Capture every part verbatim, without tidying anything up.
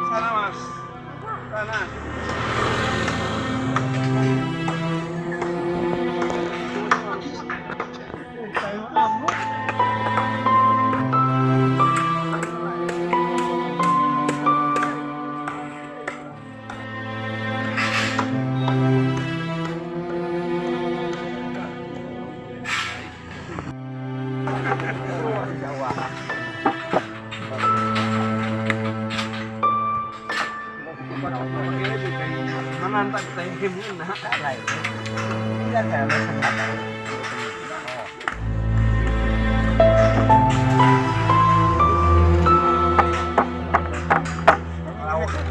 Sana, Mas. Sana.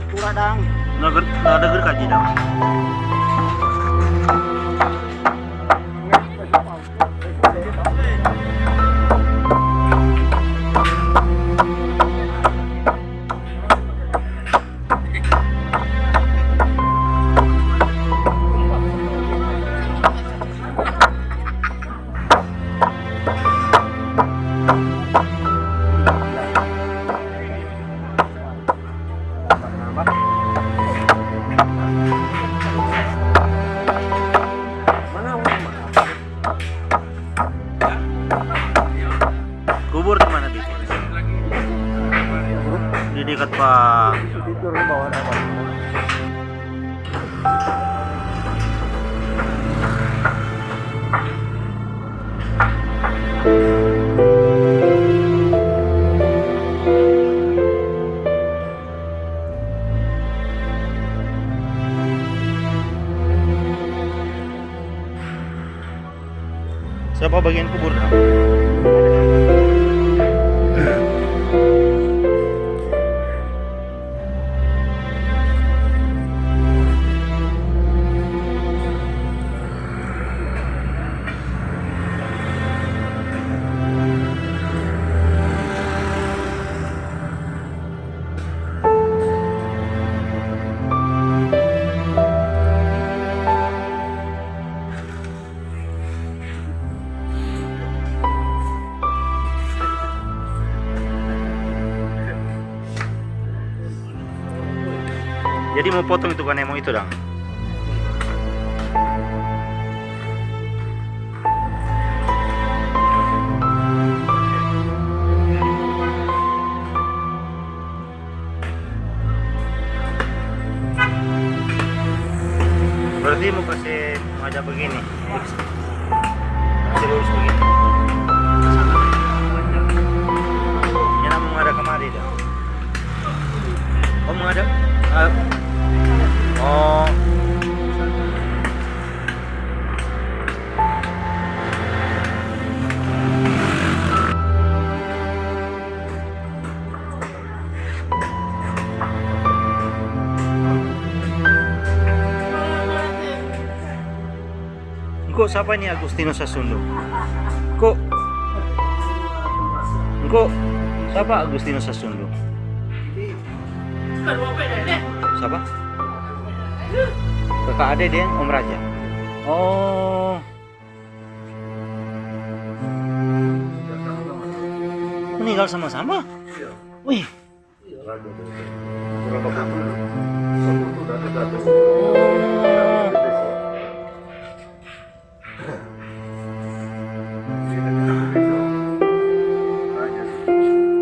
Kurang dang. Nggak ger-, nggak ada gergaji dang. Kubur di mana, Bi? Di dekat pa. Siapa bagian kubur dong? Jadi mo potong itu kanemo itu dang. Berarti mo kase menghadap begini. Kase lurus begini. Nyanda mo menghadap kamari dang. Oh, menghadap. Ah. Oh. Ngko sapa ni Agustinus Sasundu? Ngko, ngko sapa Agustinus Sasundu? Sapa? Kakak ade deng Om Raja. Oh. Meninggal sama-sama? Wih. Oh.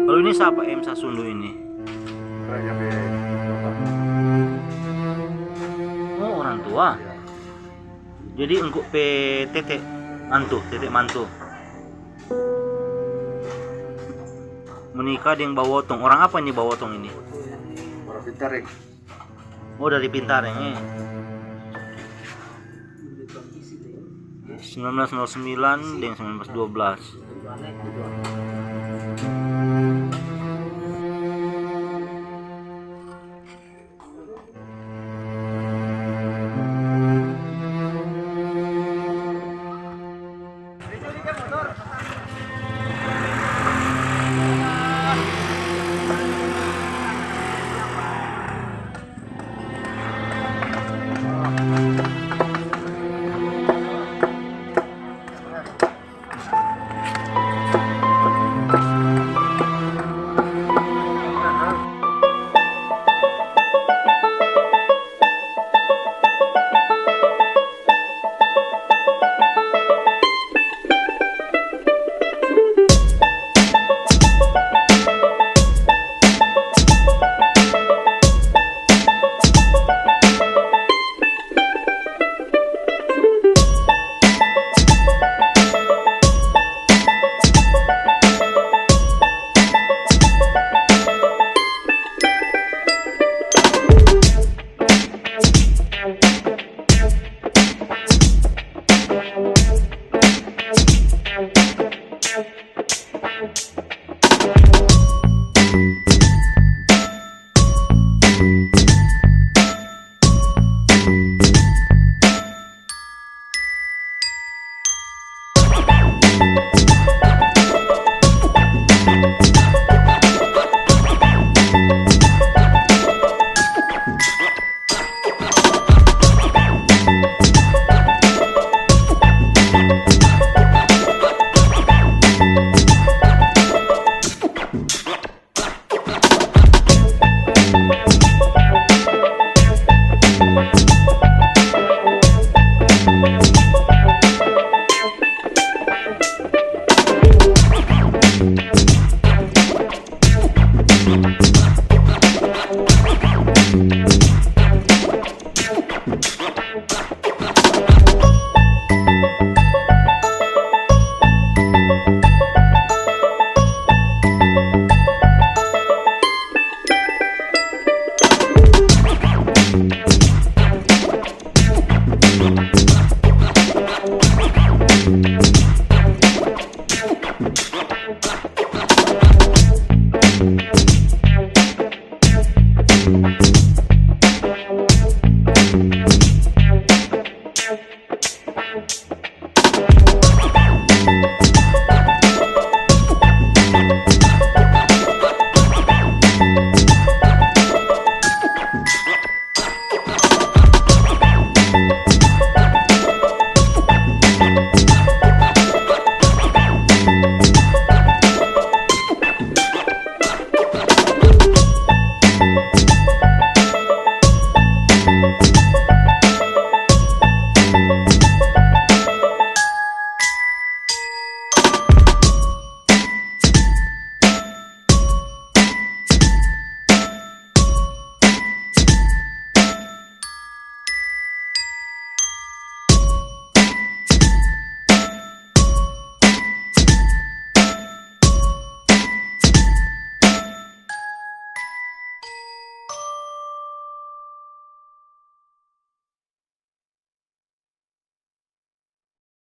Kalau ini siapa, M Sasundu ini? Oh, orang tua. Jadi engko pe tete mantu, tete mantu. Menikah deng Bawotong. Orang apa ni Bawotong ini? Orang Pintareng. Oh, dari Pintareng, eh. Sembilan belas nol sembilan deng sembilan belas dua belas.